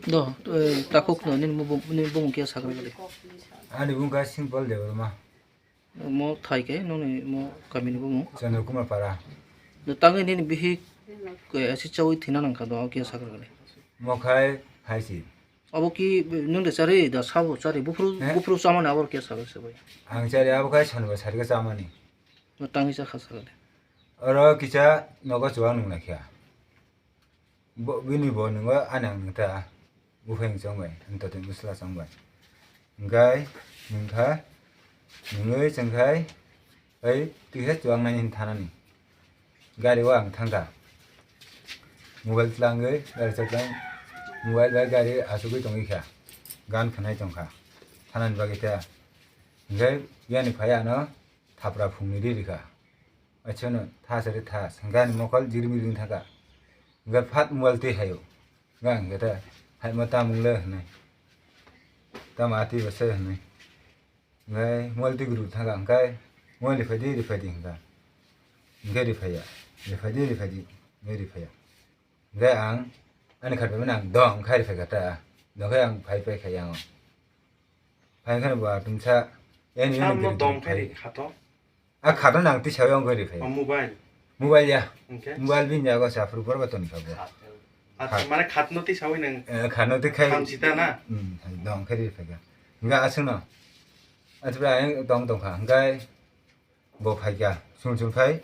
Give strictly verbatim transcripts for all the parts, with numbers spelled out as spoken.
Do, eh, takhuk no, nini bumung, nini bumung khe sakra gale. Ani bumung khe Simple Debbarma. Mo thai khe, noni mo kami ni bumung. Chandra Kumar Para. Do, tangwi nini bihik, eh, acid chawi thina nangkha do, khe sakra gale. Mo khai phaisi. Abo ki, nung de chari, da sabo chari, buphuru, Eh? Buphuru chamani abo khe sakra se bai. Ang chari abo khai sanba sarika chamani. Do, tangwi cha kha sakra gale. Oro kisa nogo chuwang nung naikha. Bo, bini bo nungo ani ang nungta, buphang chong bai, ang totwi bwsla chong bai. Hingkai nungkha, nungwi chwngkhai, ai, twi hai chuwang nai hin thanani. Gari o ang thangkha. Mobile tlangwi, gari chaklang, mobile bai gari achugwi tongwi kha. Gan khanai tongkha. Thanani bagwi ta. Hingkai yani phai ano thapra phungni ri rikha. Achano tha sari tha, sangani mokol jirmi ring thangkha. Hingkai phat mobile twi hayo. Gang gata, hai ma tamung le hwnwi. Tamo ati bwsai hwnwi. Hingkai mobile twi guru thangkha, hingkai mobile riphai di, riphai di hingkha. Hingkai riphaiya, riphai di, riphai di, hingkai riphaiya. Hingkai ang, ani khat bai mani ang dong, hingkai riphai kha ta. Dong khai ang phai phai khai ang. Phai khai bo atungsa, yani yani Samno giri dong giri khai phai. Khato? A khatno nang twi sawi wng gori phai. O mobile. Mobile ya. Hingke? Mobile bini yago sa phuru borok toni kha bo. Khat. Acha, mane khatno twi sawi nang. Eh, khatno twi khai. Khamsita na? Hmm, dong khai ri phai kha. Hingke aswkno. Acha bra ang tong tong kha. Hingke bo phai kha. Sung sung phai.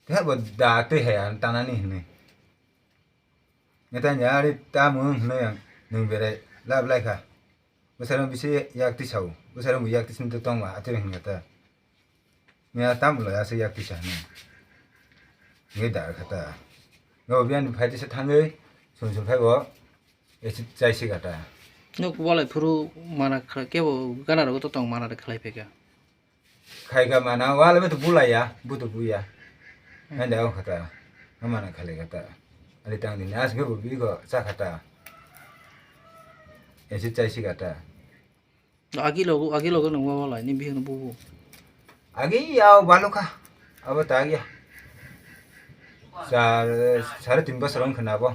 Tei bo da twi hai ang tanani hinwi. Netanyahu ari tamo wng hwnwi ang nwng berai lab lai kha. Bwsarok bisi yak tisao, bwsarok bo yak tisni tongma atwrwng hwnkha ta. Miya tamo lai aswk yak tisa hwnwi. Nge da kha ta. Ngo biyani phai tisa thangwi sum sum phai bo esi chai si kha ta. Nuk walai phuru mana kha kebo gana rogo to tong mana de khlai phaikha. Khai kha mana, wala beto bulai ya, buto buya. Hmm. Hande o khata, hamana khale khata. Ali tang dini as khe bo bigo cha khata. Esi chai si khata. Agi logo, agi logo nang wala ni bihik no bubu. Agi ya o balu kha. Abo ta agi ya. Sar, sare tin bosor wng khna abo.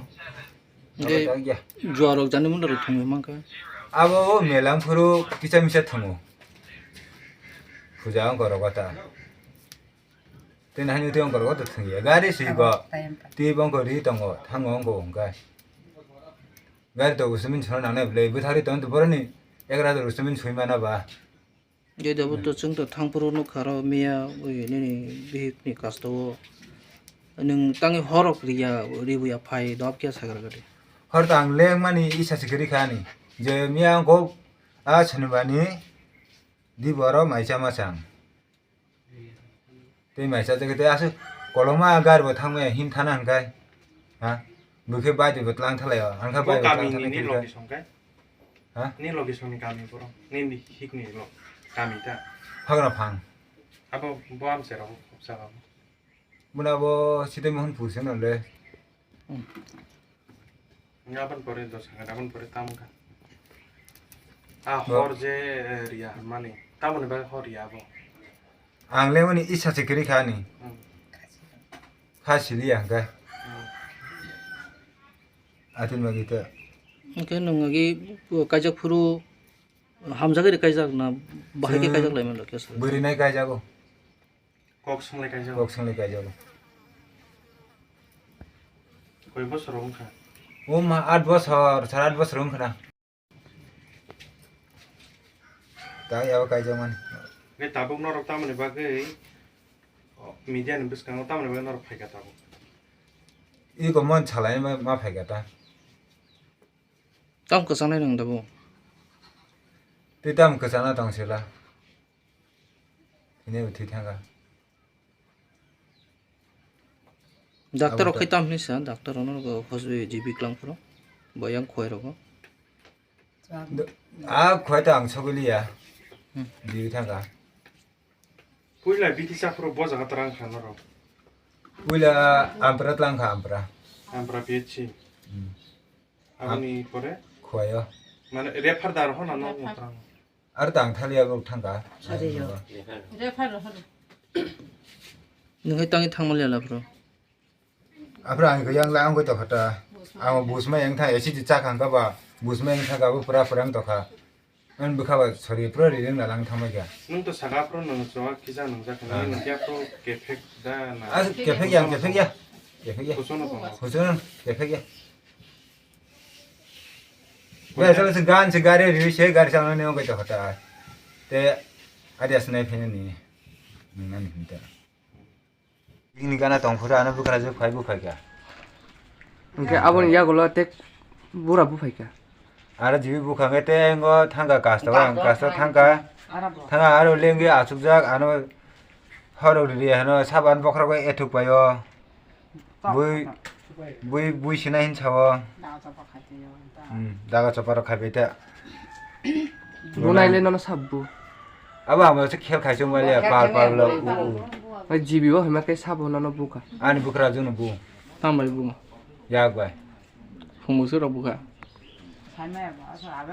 Hingke abo ta agi ya. Juarok jani munda rok thangwi mankha. Abo o melang phuru kisa misa thango. Puja wngkha rogo ta. Tini hani twi wngkha rogo ta thangya. Gari si go. Twi wngkha ri tongo. Thango wngkha wngkha. Gari to usumin chhona nangnai bwlai. Bwthari tong to boroni ek rajar usumin sui mana ba. Jai dabu to chwng to thangphuru nukha ro miya oi nini bihik ni kasto o. Nwng tangwi horok riya ribuya phai dop khe sagra gari. Hor tang lengmani isa sikiri khani. Je miya go a chhonibani. Di boro maisa masang. Tei maisa jagate aswk koloma gari bo thangmaya him thana hwnkhai. Ha? Bwkhe bai twi bo tlang thalai o. Hwnkhai bai bo tlang thalai ni hwnkhai. Location kai? Ha? Ni location ni kami boro. Ni ni hik ni lo kami ta. Hagra phang. Abo bo am se rong khopsa rong. Muna bo sitoi mohon pur se nonle. Hmm. Aboni pore do sanga, aboni pore tamo kha. A hor je, eh, riya mani. Tamoni bagwi hor riya abo. Ang le mani isa se kiri kha ni. Hmm. Kha siliya hwnkhe. Hmm. Atin bagwi ta. Hwnkhe nwng agi kaijak phuru hamjagwi kaijak na bahai khe kaijak lai mano khe sa. Bwrwi nai kaijago. Kok swng lai kaijago. Kok swng lai kaijago. Koi bosor wngkha? O ma, aat bosor, sara aat bosor wngkha na. Ta yabo kaijakmani. Nge tabuk norok tamoni bagwi, o, media ni bwskango tamoni bagwi norok phaikha tabuk? Iko mon salai ma, ma phaikha ta. Tam kwchangnai nwng tabuk? Tei tam kwchangna tong sila. Hine bo thwi thangkha. Doctor rok khai tam hinwi sa, doctor rok no hos-, G B klang phuru. Bo yang khoi rogo. Do-, a khoi ta ang sogwi liya. Hmm. G B thangkha. Puila bithi chaphuru bo jaga twrang kha norok. Puila ampra tlang kha ampra. Ampra P H C. Hmm. Aboni pore? Khoi o. Mane refer dar ho na no twrang. Ar tang thali abo thangkha. Are yo. Refer ho. Nwng hai tangwi thangma liya la bro. Aphra ang yang la ang koi to khata. Ang busma yang tha, esi di chakha ka ba, busma yang tha ka bo pura pura ang tokha. Ang bukha ba sori pura ri reng na lang thamai ka. Nung to saka pro nung chwa kisa nung jak nung kya pro kefek da na. Ah, kefek ya, kefek ya. Kefek ya. Kusono to. Kusono, kefek ya. Bai sa se gan se gari ri se gari sa ne ong ka to khata. Te adi asnai phene ni. Nang ni hinta. Bini gana tong phuru ano bwkha je phai bwphai kha. Hwnkhe aboni yagulo tek bura bwphai kha. Aro jibi bwkha khe te engo thangka kasto ang kasto thangka. Thangka aro lengwi achukjak ano horok riri hano saban bokhorok bai ethuk paio. Bui bui bui sina hin sao. Hmm, daga choparo khai bai ta. Bunai le nono sabbu. Abo ang se khel khai chung bai le par par lo u u. Bai jibi o hima ke sabo nono buka. Ani bukra junu bu. Tang bai bu. Yak bai. Phungu se rok buka.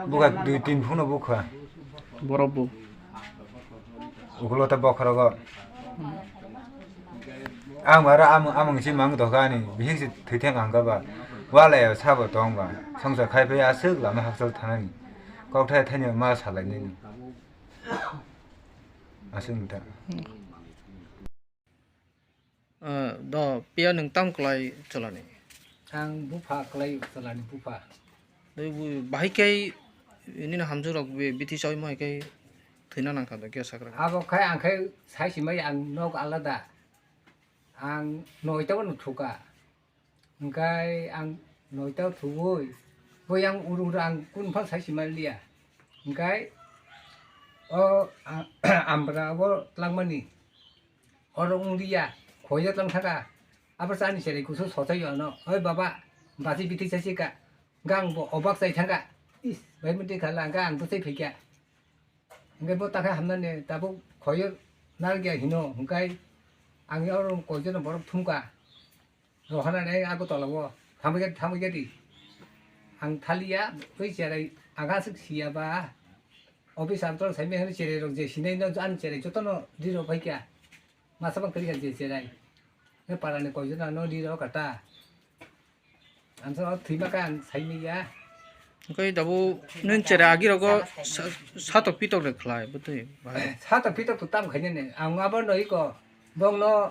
Buka dui tin phunu buka. Borok bu. Ugulo ta bokhorogo. Ang bara amung amung si mang doga ni bihik si thwitheng ang ba. Wala ya sabo tong ba. Songsa khai phe aswk lama hakchal thanani. Kok thai thani ma salai nini. Aswk ta. Ah, do piya nwng tam kwlai cholani? Ang bupha kwlai cholani bupha. Tei bu bahai khe nini hamjwk rok be bithi chawi mo hai khe thwina nang kha do khe sakra. Abo khai ang khai sai simai ang nok alada. Ang noita no thuka. Hingkai ang noita thuwi bo yang uru uru ang kun phal sai simai liya. Hingkai o a-, ambra bo tlangmani. Oro wng liya, khoiya tlang thaka. Abo chani cherai kusu sotai yo no. Oi baba, basi biti chasi ka. Gang bo obak chai thangka. Is, bai mati khala, gang bo chai phikya. Hingke bo takha hamnani tabuk khoiyo nargya hino, hingkai ang oro koijono borok thumka. Rohana nei Agartala o, thamwi, thamwi di. Ang thaliya, oi cherai, aga sik siya ba. Office antol sai me cherai rok je sinai no, an cherai jotono di rok phaikya. Masa bang kali je cherai. Ne parani koijono no di rok kata. Ang sa thwi ma kan sai mi ya. Oke, dabu nun cherai agi rogo sa-, satok pitok re khlai, butui, bahai. Satok pitok to tam khaina ne. Ang abo no iko. Bong no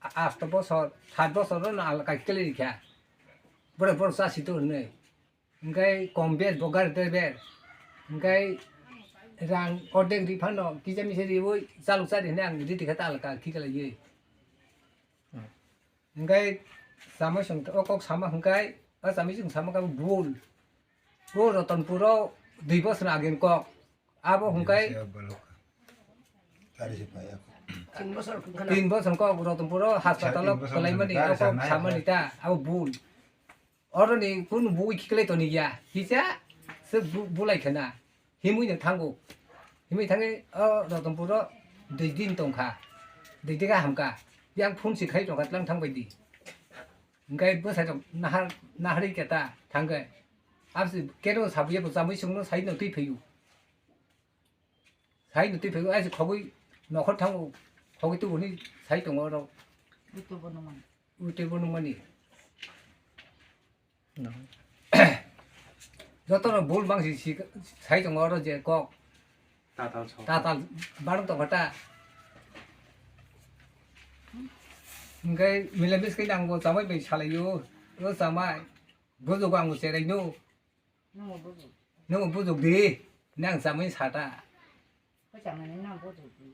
a-, asto bosor, sat bosor no al kai kele rikha. Bore bore sa situ ne. Hingkai kom ber, bo gari driver. Hingkai rang ordek ri phano, kisa misa riwi, chaluk chari hwnwi ang riti kha ta alka, khi kala ye. Hmm. Hingkai sama song, o kok sama hingkai, o sama song sama ka bul. O Rotonpuro dui bosor agin kok. Abo hingkai Tari se paya. Tin bosor kok Rotonpuro hospital o kwlaimani, o kok samani ta, abo bul. Oroni kunu bui khiklai toni ya. Hisa se bu-, bulai khana. Himui no thango. Himui thangi o Rotonpuro dui din tongkha. Dui diga hamka. Yang phone si khai tongkha tlang thang bai di. Hingkai bwsai rok nahar, nahari keta thangkhe. Absi kero sabuya bo chamui sungno sai no twi phayu. Sai no twi phayu, aisi khogwi nokhor thango. Khogwi tubuni sai tongo oro. Ui tei bo nungmani. Ui tei bo nungmani. No. Jotono bul bangsi si-, sai tongo oro je kok. Tatal sok. Tatal barang tongkha ta. Hingke milemis khe nangbo chamai bai salaio. O chamai. Bujok ang cherai no. Nungbo bujok. Nungbo bujok di. Nang chamai sata. Ko chamai nang bujok di.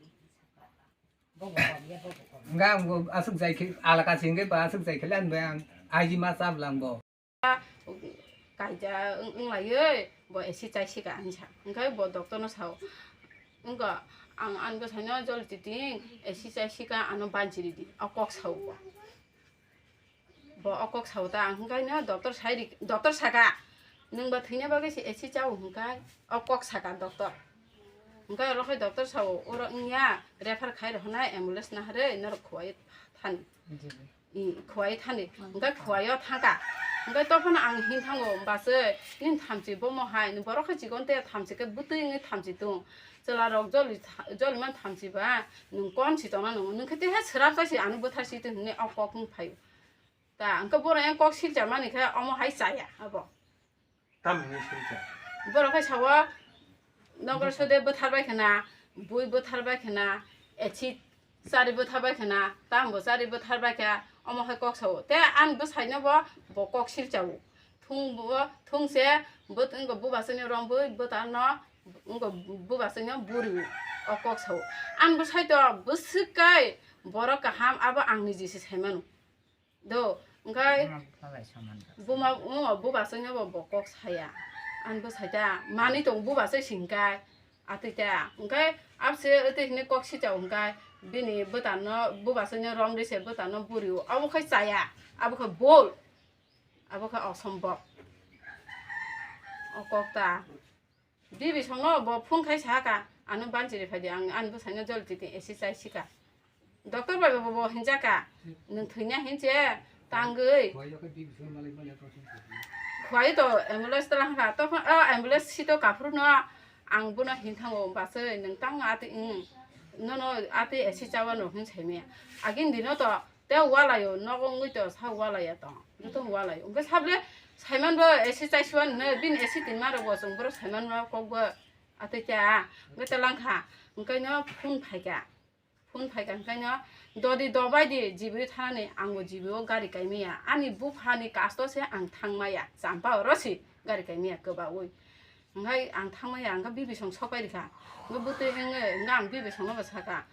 Hingke ang bo aswk jai khe, alaka se hingke ba aswk jai khe le ang bo ang aiji ma chap lang bo. Kaija wng-, wng lai oi, bo esi chai sika hinsa. Hingke bo doctor no sao. Wngkha ang ani bwsai no jol titing esi chai sika ano banchi ridi. O kok sao bo. Bo o kok sao ta, ang hingkai no doctor sai ri, doctor saka, "Nwng ba thwina bagwi se esi chao," hingkai o kok saka doctor. Hingkai oro khai doctor sao, "Oro wngya, refer khai rw hwnai ambulance naharwi norok khuwai thani." I, khuwai thani. Hingkai khuwai o thangka. Hingkai tophano ang hin thango, "Bachwi, nini thamchi bomo hai, nini borok khe chikon te thamchi khe bwtwi wngwi thamchi tung. Chwla rok joli tha-, joli man thamchi ba, nwng kon si tongna nwngo, nwng khe teha swrap chai si ano bwthar si twi," hwnwi o kok wng phaio. Ta, hwnkhe borok yang kok silcha mani khe omo hai chaya abo. Tam hwnwi silcha. Borok khai sao, nokra sode bwthar bai khna, bui bwthar bai khna, acid chari bwthar bai khna, tam bo chari bwthar bai kha, omo hai kok sao. Te ani bwsai no bo, bo kok silcha o. Thung bo, thung se, bo, wngkha bubaswk ni rom bui bwthar no, wngkha bubaswk no buri o kok sao. Ani bwsai to bwswk kai borok kaham abo ang niji se sai mano. Do, hwnkhe buma, o, bubaswk no bo, bo kok saya. Ani bwsai ta, mani tong bubaswk singkai, atwi ta. Hwnkhe abse atwi hwnwi kok sicha hwnkhe bini bwtano, bubaswk no rom ri se bwtano buri o. Abo khai chaya, abo khai bol, abo khai osombok. O kok ta. Bibi songno bo phone khai saka, ano banchiri phaidi, ang ani bwsaino jol titi esi chai sika. Doctor bai bo, bo hinjaka, nwng thwina hinse tangwi. Khwai to ambulance tala hwnkha, tokho, o ambulance sito kaphuru no ang bono hin thango, bachai nwng tang ati, nono ati esi chawa no hin saimaya. Agin dino to Te walaio, nogo wngwi to sa walaia tong, joto walaio. Hwnkhe sable saiman bo esi chaisuan hwnwi, bini esi tinma rok bo chwng borok saiman ma kok bo atwi cha, hwnkhe ta langkha, hwnkhe no phone phaikha, phone phaikha, hwnkhe no dodi dobai di jibi thanani, ang bo jibi o gari kaimaya, ani bupha ni kasto se ang thangmaya, champa oro si gari kaimaya kwbaui. Hwnkhe ang thangmaya, hwnkhe bibi song sopai rikha. Hwnkhe bwtwi wngwi, hwnkhe ang bibi songno bo sakha,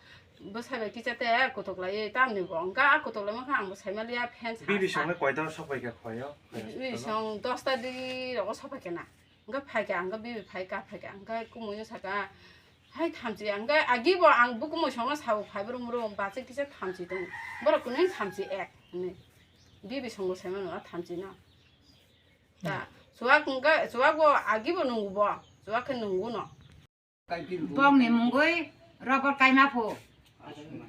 "Bwsai bai kisa te kotok laiwi tamni bo?" Hwnkhe a kotok laima khe ang bo saimaliya, fan sa Bibi sa. Songno koita sopai kha khoyo? Bibi song dosta di rogo sopai kha na. Hwnkhe phaikha, hwnkhe bibi phaikha, phaikha, hwnkhe kumui no sakha, "Hai thamchi," hwnkhe agi bo ang bo kumui songno sao, "Phai brum brum, bachai kisa thamchi tong." Borok kunu thamchi ek hwnwi. Bibi songo saimano a thamchi no. Ta, chuwak wngkha, chuwak bo agi bo nungo bo, chuwak khe nungo no. Bokni mungwi robor kaima phu.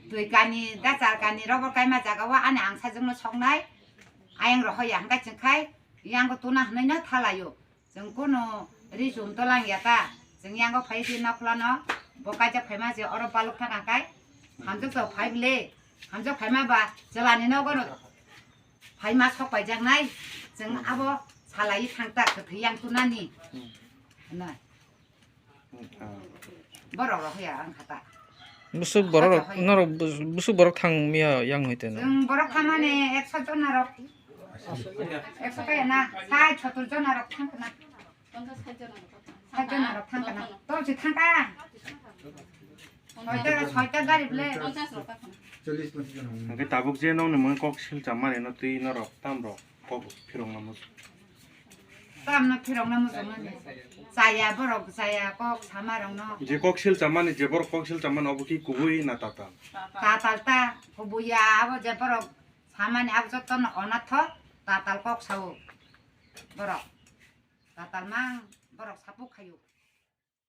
Twi kani, dachal kani robor kaima jaga o ani ang sajwkno soknai. Ayang rohoya hwnkhe chwngkhai, yango tuna hwnwi no thalaio. Chwng kunu ri chum to langya ta. Chwng yango phai di nokhla no, bo kaijak phaima je oro baluk thang kai. Hamjwk to phai bwle. Hamjwk phaima ba chwlani nogo no. Phaima sok paijaknai, chwng abo salai thang ta kwthwi yang tunani. Hmm. Hwnwi. Hmm, ah. Borok rok ya ang khata. Busuk borok rok, Acha, hoya. Norok bus-, busuk borok thang miya yang hoite no. Chwng borok thangmani ekso jona rok. Ekso kaya na, sai sotor jona rok thang kana. Sajona rok thang kana. Tol si thang ka. Soita, soita gari bwle. Hwnkhe tabuk je nokni mungwi kok silcha mani no twi norok tam rok kok phirokna muchung. Tam no phirokna muchung ani. Chaya borok chaya kok sama rok no. Je kok silcha mani, je borok kok silcha mani obo ki kubui na tatal? Tatal ta, kubui ya abo je borok samani abo joto no onathok tatal kok sao borok. Tatal mang borok sapuk khayo.